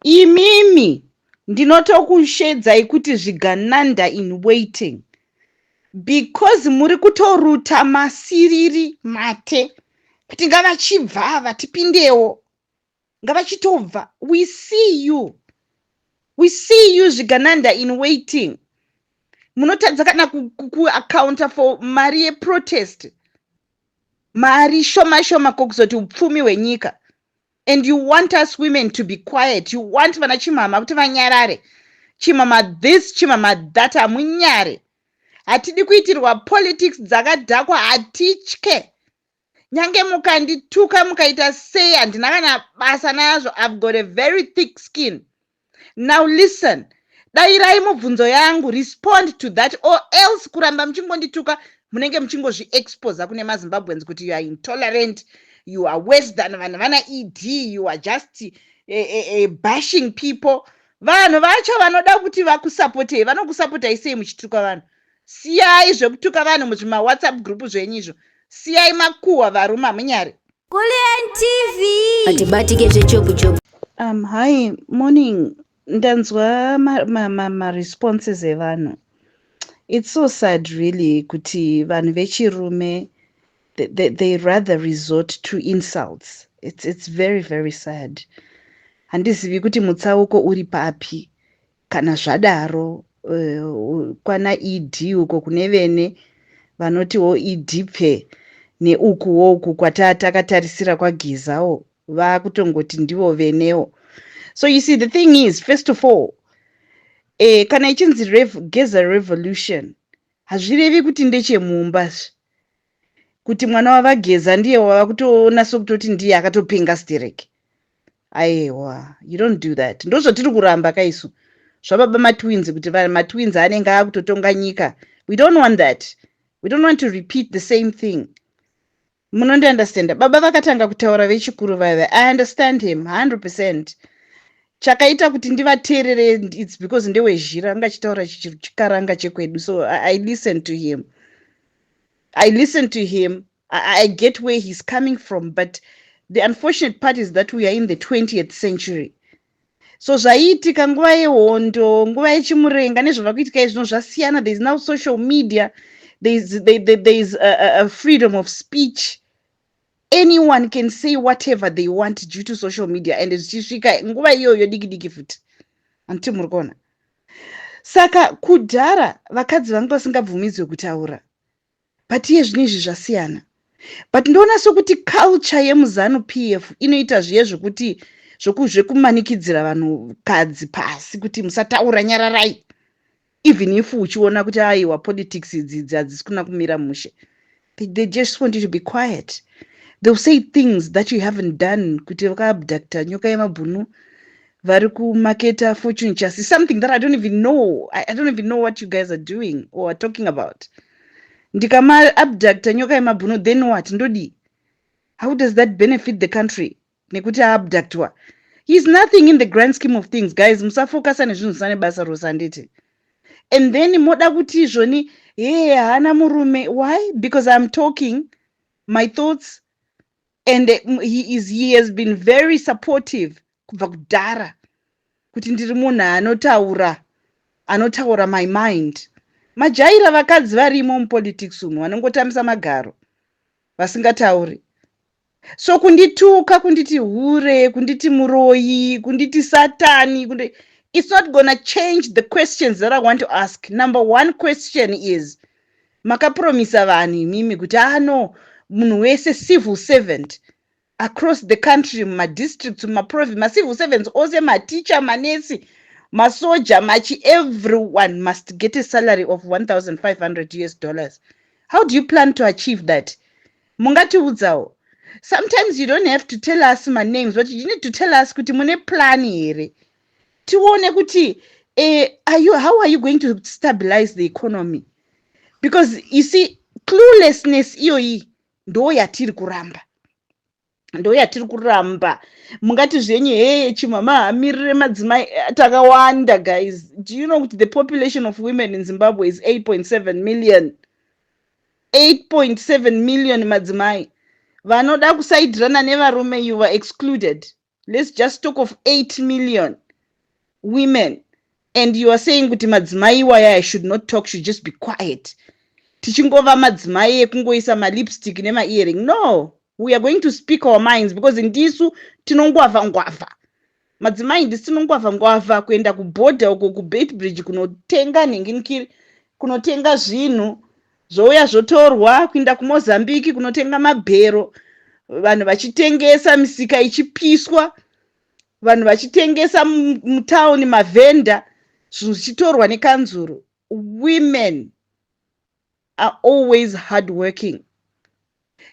Imimi ndinotokushedzai kuti zvigananda in waiting, because muri kutoruta masiriri mate kuti ngavachibva ava, tipindewo, ngavachitobva. We see you, we see you, zvigananda in waiting. Munotadza kana kuaccounta for mari yeprotest, mari shoma shoma, kokuzoti upfumi hwenyika. And you want us women to be quiet. You want vana Chimama kuti vanyarare. Chimama this, chimama that, hamunyare. Hatidi kuitirwa politics dzakadhakwa. Hatitye. Nyange mukandituka, mukaita sei, handina kana basa nazvo. I've got a very thick skin. Now listen, dayirai mubvunzo yangu. Respond to that, or else kuramba muchingondituka, munenge muchingozviexposa kune maZimbabweans kuti you are intolerant, you are worse than vanhu vana ED, you are just bashing people. Vanhu vacho vanoda kuti vakusapotei, vanokusapotai sei muchituka vanhu? Siyai zvekutuka vanhu muzvimawhatsapp group zvenyu izvo. Siyai makuhwa, varume, hamunyari. Kulian TV. Atibatike zvechopu chopu. Hi, morning. Ndanzwa maresponses ma, ma evanhu. It's so sad really kuti vanhu vechirume, they rather resort to insults. It's very, very sad. Handizivi kuti mutsauko uri papi kana zvadaro. Kwana ED uko kune vene vanotiwo ED pfe, neukuwo uku kwatakatarisira kwaGezawo, vaakutongoti ndivo venewo. So you see, the thing is, first of all, kana ichinzi Geza revolution, hazvirevi kuti ndechemumba, kuti mwana wavaGeza ndiye wava kutoona sokutoti ndiye akatopenga sterek. Aiwa, you don't do that. Ndozvatiri kuramba kaisu zvababa matwins, kuti matwins anenge akutotonga nyika. We don't want that. We don't want to repeat the same thing. Munondiunderstanda? Baba vakatanga kutaura vechikuru vaiva, I understand him 100%. Chakaita kuti ndivateerere, it's because ndewezhira, anga achitaura chikaranga chekwedu. So I listen to him, I listen to him. I get where he's coming from, but the unfortunate part is that we are in the 20th century. So zvaiitika nguva yehondo, nguva yechimurenga, nezvava kuitika izvino zvasiyana. There is now social media. There is a freedom of speech. Anyone can say whatever they want due to social media, and zvichisvika nguva iyoyo diki diki futi, handiti muri kuona? Saka kudhara vakadzi vanga vasingabvumidzwe kutaura, but iye zvino izvi zvasiyana. But ndoona sokuti culture yemuZANU PF inoita zviye zvokuti zvekumanikidzira vanhukadzi pasi kuti musataura, nyararai, even if uchiona kuti aiwa, politics idzidzi hadzisi kuna kumira mushe. They just want you to be quiet. They'll say things that you haven't done, kuti vakaabducta Nyoka Yemabhunu, vari kumaketa Fortune Chasi, something that I don't even know. I don't even know what you guys are doing or are talking about. Ndikamaabducta Nyoka Yemabhunu, then what? Ndodii? How does that benefit the country nekuti aabductwa? He's nothing in the grand scheme of things. Guys, musafokasa nezvinhu zvisina nebasa rose, handiti? And then moda kuti izvoni, he haana murume. Why? Because I'm talking my thoughts, and he has been very supportive kubva kudhara kuti ndiri munhu anotaura, anotaura my mind. Majaira vakadzi varimo mupolitics umu vanongotambisa magaro vasingatauri. So kundituka, kunditi hure, kunditi muroyi, kunditi satani, it's not gonna change the questions that I want to ask. Number one question is, makapromisa vanhu imimi kuti ano munhu wese civil servant across the country, mumadistricts, mumaprovince, macivil servants ose, maticha, manesi, masoja, machi, everyone must get a salary of US$1500. How do you plan to achieve that? Mungatiudzawo. Sometimes you don't have to tell us manames, but you need to tell us kuti mune plan here, tione kuti how are you going to stabilize the economy? Because you see, cluelessness iyoyi ndo yatiri kuramba, ndo yatiri kuramba. Mungati zvenyu, heye, chimama hamirire madzimai. Takawanda, guys. Do you know kuti the population of women in Zimbabwe is 8.7 million? 8.7 million madzimai. Vanoda kusaidirana nevarume, you were excluded. Let's just talk of 8 million. women, and you are saying kuti madzimai iwaya should not talk, should just be quiet. Tichingova madzimai ekungoisa malipstick nemaearring? No, we are going to speak our minds, because ndisu tinongwavha ngwavha. Madzimai ndisu tinongwavha ngwavha kuenda kubhodha uko, kuBeitbridge, kunotenga nhinginikiri, kunotenga zvinhu, zvouya zvotorwa, kuenda kuMozambiki kunotenga mabhero, vanhu vachitengesa, misika ichipiswa, vanhu vachitengesa mutauni, mavhenda, zvinhu zvichitorwa nekanzuro. Women are always hard working.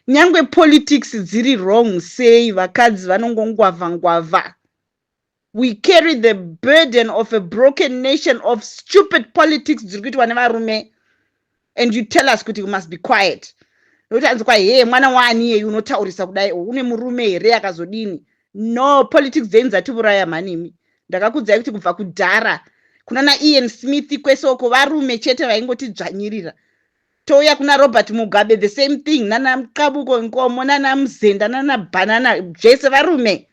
Nyangwe politics dziri wrong sei, vakadzi vanongongwavha ngwavha. We carry the burden of a broken nation, of stupid politics dziri kuitwa nevarume, and you tell us kuti you must be quiet nokuti anzi kwa he mwana waani iyeyu unotaurisa kudai, une murume here akazodini? No, politics dzenyu dzatiuraya mhanimi. Ndakakudzai kuti kubva kudhara kuna naIan Smith, kwese uko, varume chete vaingotidzvanyirira. Touya kuna Robert Mugabe, the same thing, nana Mqabuko Nkomo, nana Muzenda, nana Bhanana, zvese varume.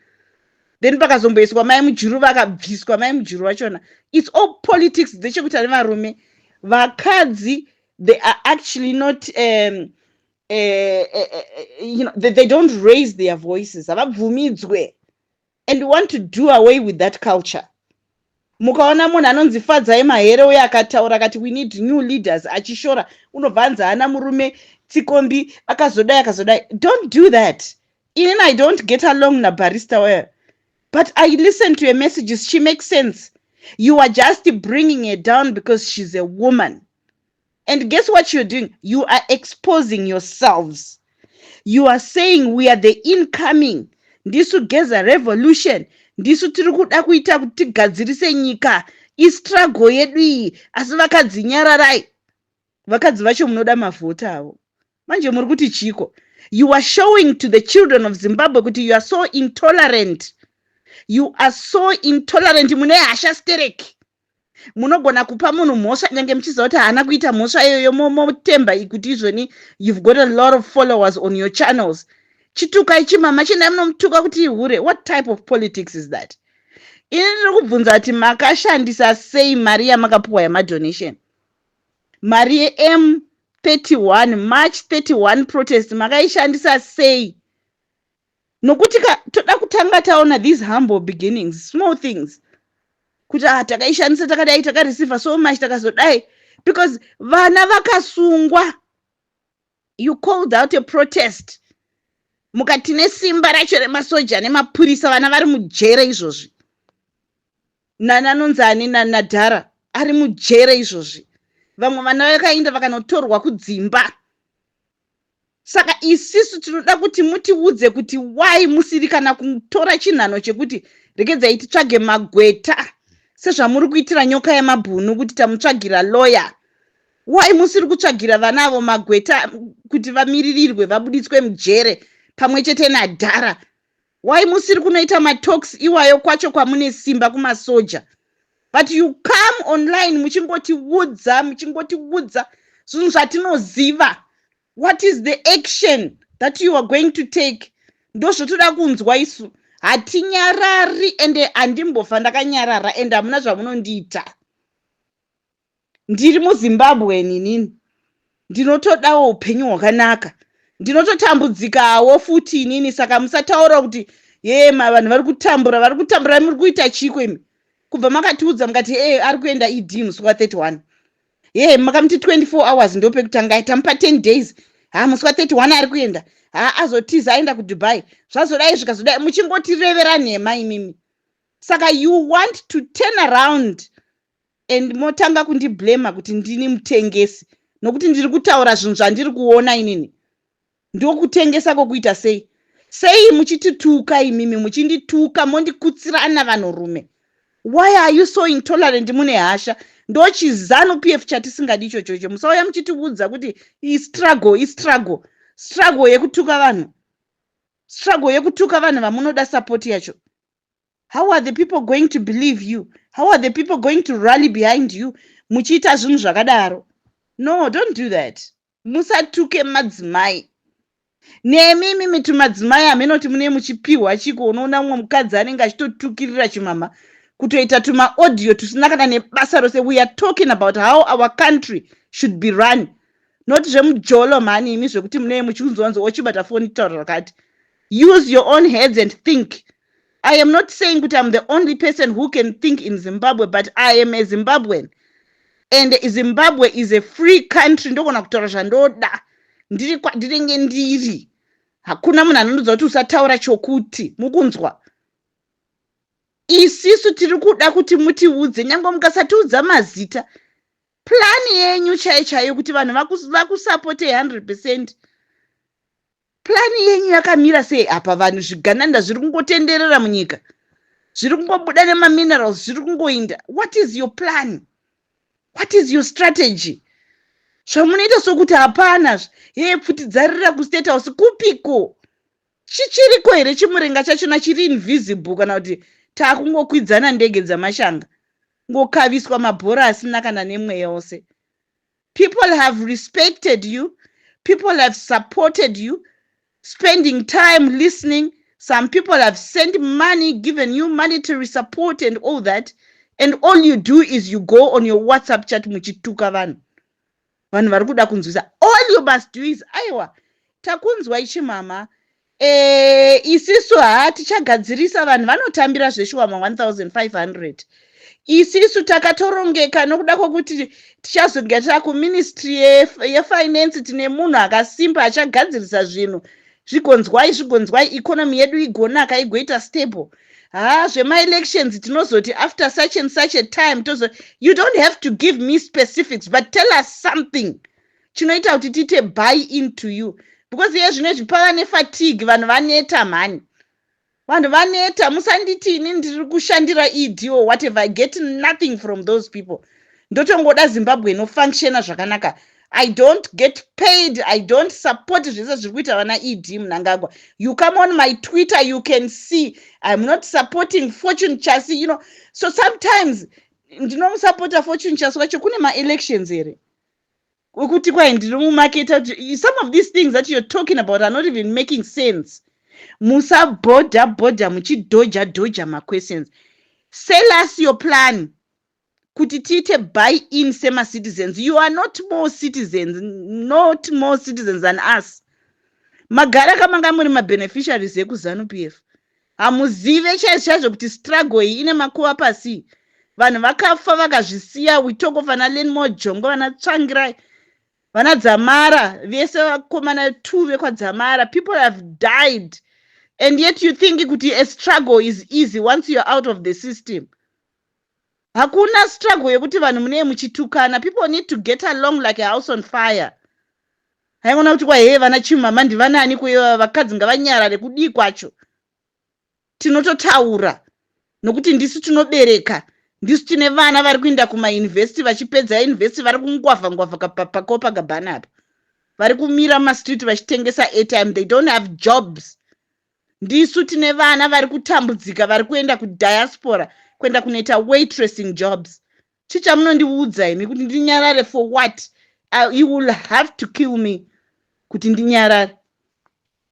Then pakazomboiswa Mai Mujuru, vakabviswa Mai Mujuru vachona. It's all politics dzechekuita nevarume. Vakadzi, they are actually not they don't raise their voices, havabvumidzwe, and we want to do away with that culture. Mukaona munhu anonzi Fadzai Mahere uye akataura akati, "We need new leaders," achishora, unobva anzi haana murume, tsikombi, akazodai, akazodai. Don't do that. Inini I don't get along naBarrister weyo, but I listen to her messages. She makes sense. You are just bringing her down because she's a woman, and guess what you're doing? You are exposing yourselves. You are saying we are the incoming, ndisu Geza Revolution, ndisu tiri kuda kuita kuti tigadzirise nyika, istruggle yedu iyi, asi vakadzi nyararai. Vakadzi vacho munoda mavhota avo. Manje muri kuti chiko? You are showing to the children of Zimbabwe kuti you are so intolerant. You are so intolerant. Mune hasha stereki. Munogona kupa munhu mhosva nyange muchiziva kuti haana kuita mhosva iyoyo. Motemba kuti izvoni you've got a lot of followers on your channels. Chitukai chimama, chinai munomutuka kuti ihure. What type of politics is that? Ini ndiri kubvunza kuti makashandisa sei mari yamakapiwa yamadonation, mari yeM31, March 31 protest, makaishandisa sei? Nokuti ka toda kutanga taona these humble beginnings, small things, kuti ah, takaishandisa takadai, takareceiva so much, takazodai, because vana vakasungwa. You called out a protest, mukati nesimba racho remasoja nemapurisa, vana vari mujere izvozvi. Nananonzani nadhara ari mujere izvozvi, vamwe vana vakaenda vakanotorwa kudzimba. Saka isisu tinoda kuti mutiudze kuti why musiri kana kutora chinhano chekuti regedzai titsvage magweta, sezvamuri kuitira Nyoka Yamabhunu kuti tamutsvagira lawyer. Why musiri kutsvagira vana avo magweta kuti vamiririrwe, vabuditswe mujere pamwe chete nadhara? Why musiri kunoita matalks iwayo kwacho kwamune simba kumasoja? But you come online muchingotiudza, muchingotiudza zvinhu zvatinoziva. What is the action that you are going to take? Ndozvotoda kunzwa isu. Hatinyarari, ende handimbofa ndakanyarara, ende hamuna zvamunondiita. Ndiri muZimbabwe ninini, ndinotodawo upenyu hwakanaka, ndinototambudzikawo futi inini. Saka musataura kuti ye vanhu vari kutambura, vari kutambura. Muri kuita chiko imi kubva makatiudza mukati e ari kuenda ED musi wa31? Ye makamuti 24 hours ndopekutanga, tamupa 10 days. Ha, musi wa31 ari kuenda. Ha, azotiza aenda kuDubai, zvazodai, zvikazodai, muchingotirevera nhema imimi. Saka you want to turn around and motanga kundiblema kuti ndini mutengesi nokuti ndiri kutaura zvinhu zvandiri kuona inini. Ndokutengesa kwokuita sei? Sei muchitituka imimi, muchindituka, mondikutsirana vanhurume? Why are you so intolerant? Mune hasha. NdochiZANU PF chatisingadi ichochocho. Musauya muchitiudza kuti istruggle, istruggle. Struggle yekutuka vanhu, struggle yekutuka vanhu vamunoda support yacho. How are the people going to believe you? How are the people going to rally behind you muchiita zvinhu zvakadaro? No, don't do that. Musatuke madzimai. Nemi mimi tumadzimai, haminoti mune muchipiwa chiko. Unoona mumwe mukadzi anenge achitotukirira chimama. Kutoita tumaaudio tusina kana nebasa rose. We are talking about how our country should be run, not zvemujolo mhani imi, zvekuti munee muchiunzwanzo ochibata foni taura zvakati. Use your own heads and think. I am not saying kuti I'm the only person who can think in Zimbabwe, but I am a Zimbabwean and Zimbabwe is a free country. Ndogona kutaura zvandoda ndiri kwandinenge ndiri. Hakuna munhu anonudza kuti usataura chokuti mukunzwa. Isisu tiri kuda kuti mutiudze, nyange mukasatiudza mazita, plan yenyu chaiyo chaiyo kuti vanhu vakusapote 100%. Plan yenyu yakamira sei? Apa vanhu, zvigananda zviri kungotenderera munyika, zviri kungobuda nemaminerals, zviri kungoinda. What is your plan? What is your strategy? Zvamunoita sokuti hapana. Ye pfutidzarira kuState House kupiko? Chichiriko here chimurenga chachona chiri invisible, kana kuti taakungokwidzana ndege dzamashanga, ngokaviswa mabhora asina kana nemweya wose? People have respected you, people have supported you, spending time listening. Some people have sent money, given you monetary support and all that, and all you do is you go on your WhatsApp chat muchituka vanhu. Vanhu vari kuda kunzwisa. All you must do is, "Aiwa, takunzwa ichimama. Isisu ha tichagadzirisa." Vanhu vanotambira zveshuwa ma1500. Isisu takatorongeka nokuda kwokuti tichazonge takuministry yefinance, tine munhu akasimba achagadzirisa zvinhu zvigonzwai, zvigonzwai, economy yedu igonaka, igoita stable. Ha, zvemaelections tinozoti after such and such a time tozo. You don't have to give me specifics, but tell us something chinoita kuti tiite buy into you, because iye zvino izvi pava nefatigue. Vanhu vaneta mhani, vanhu vaneta. Musanditi ini ndiri kushandira ED or whatever. I get nothing from those people. Ndotongoda Zimbabwe inofunctiona zvakanaka. I don't get paid. I don't support zvese zviri kuita vana ED Mnangagwa. You come on my Twitter, you can see I'm not supporting Fortune Chasi. So sometimes ndinomusapota Fortune Chasi wacho. Kune maelections here wekuti kwai ndiri mumaketa? Kuti some of these things that you're talking about are not even making sense. Musabhodha bhodha muchidhoja dhoja maquestions. Sell us your plan kuti tiite buy in semacitizens. You are not more citizens, not more citizens than us. Magara kamanga muri mabeneficiaries ekuZANU PF. Hamuzive chaizvo chaizvo kuti struggle iyi ine makuva pasi, vanhu vakafa vakazvisiya. We talk of vana Learnmore Jongo, vana Tsvangirai, vana Dzamara, vese vakomana two vekwaDzamara. People have died and yet you think kuti a struggle is easy once you are out of the system. Hakuna struggle yekuti vanhu munee muchitukana. People need to get along like a house on fire. Haigona kuti kwahee vana chimama ndivanani kuiva, vakadzi ngavanyarare. Kudii kwacho? Tinototaura nokuti ndisu tinobereka, ndisu tine vana vari kuenda kumayunivhesiti, vachipedza yunivhesiti vari kungwavha ngwavha paCopacabana apa, vari kumira mumastreet vachitengesa airtime. They don't have jobs. Ndisu tine vana vari kutambudzika, vari kuenda kudiaspora, kuenda kunoita waitressing jobs. Chichamunondiudza imi kuti ndinyarare for what? You will have to kill me kuti ndinyarare.